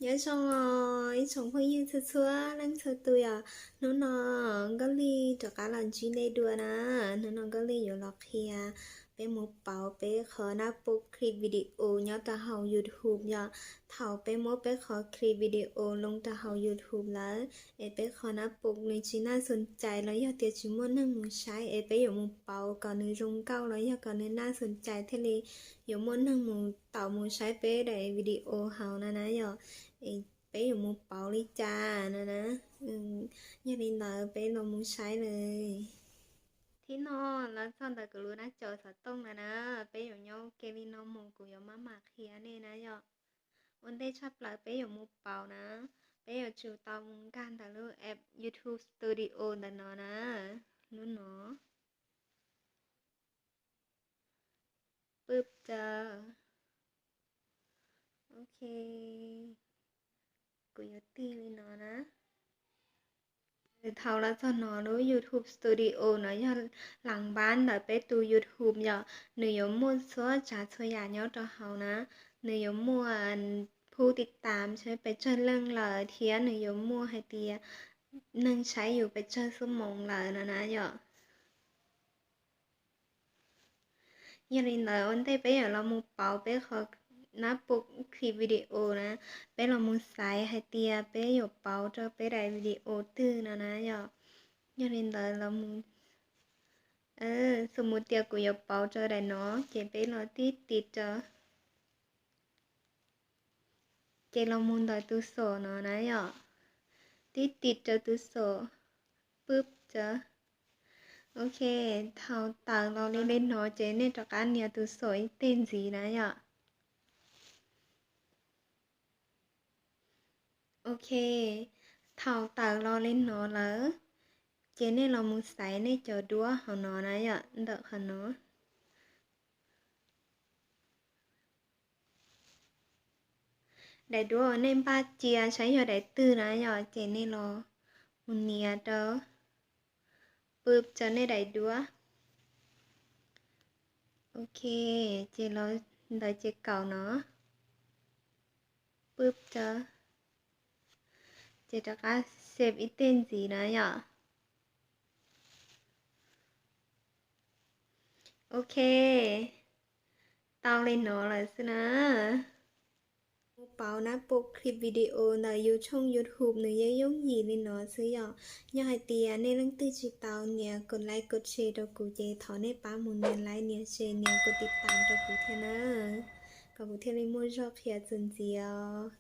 Nyob zoo os ib tsoom phooj ywg txhua txhua leej txhua tus yom. Hnub no Nkauj Lig rov qab los ntsib nej dua na. Hnub no Nkauj Lig yuav los qhia peb mus pauv peb qhov nab pub clip video nyob rau hauv YouTube yom. Thaum peb muab peb qhov clip video loo rau hauv YouTube lawm es peb qhov nab pub nws tsis naj xoo cai los yog tias tsis muaj neeg mus saib es peb yuav mus pauv kom nws zoo nkauj los yog kom nws naj xoo cai thiaj li yuav muaj neeg mus tau mus saib peb daim video hauv na na yom. Peb yuav mus pauv li cas na na. Yog li ntawd peb los mus saib lawm. Thib no lawv txog ntawm kuv lub nab cov xov tooj na na, peb yuav nyob ua ke li no mus kuv yuav maj mam qhia nej na yom. Ua ntej tshaj plaws peb yuav mus pauv na, peb yuav tsum tau mus nkag ntawm lub app YouTube Studio ntawm no na, lub no. Pwb ta. Ok, kuv yuav tig li no na. Thaum los txog no lub YouTube Studio no yog lam npab ntawm peb tus YouTube yom, nws yuav muaj txhua tsav txhua yam nyob rau hauv na. Nws yuav muaj phub tiv tam saib pes tsawg leej lawm thiab nws yuav muaj hais tias neeg saib yus pes tsawg xuab moos lawm no na yom. Yog li ntawd ua ntej peb yuav los mus pauv peb qhov nab pub clip video na, peb los mus xaiv hais tias peb yuav pauv rau peb daim video twg no na yom. Yog li ntawd los, xu mus tias kuv yuav pauv rau daim no ces peb los tib tiv rau. Ces los mus ntawm tus xom no na yom, tib tiv rau tus xom, pwb ta. Ok, thaum tawm los li li no ces nej rov qab nias tus xom ib teg ntxiv na yom. Ok, thaum tawm los li no lawm, ces nej los mus xaiv nej cov duab hauv no na yom, ntawm qhov no. Daim duab uas nej npaj cia saib yog daim twg na yom, ces nej los mus nias rau, pwb rau nej daim duab. Ok, ces los ntawm ces kaum no, pwb rau, ces rov qab save ib teg ntxiv na yom. Ok, tau li no lawm xwb na. Mus pauv nab pub clip video ntawm yus tshooj YouTube nws yeej yooj yim li no xwb yom. Yog hais tias nej leej twg tsis tau nias kos like kos share rau kuv ces thov nej pab mus nias like nias share nias kos tiv tam rau kuv thiab na, kom kuv thiaj li muaj zog qhia txuas ntxiv os.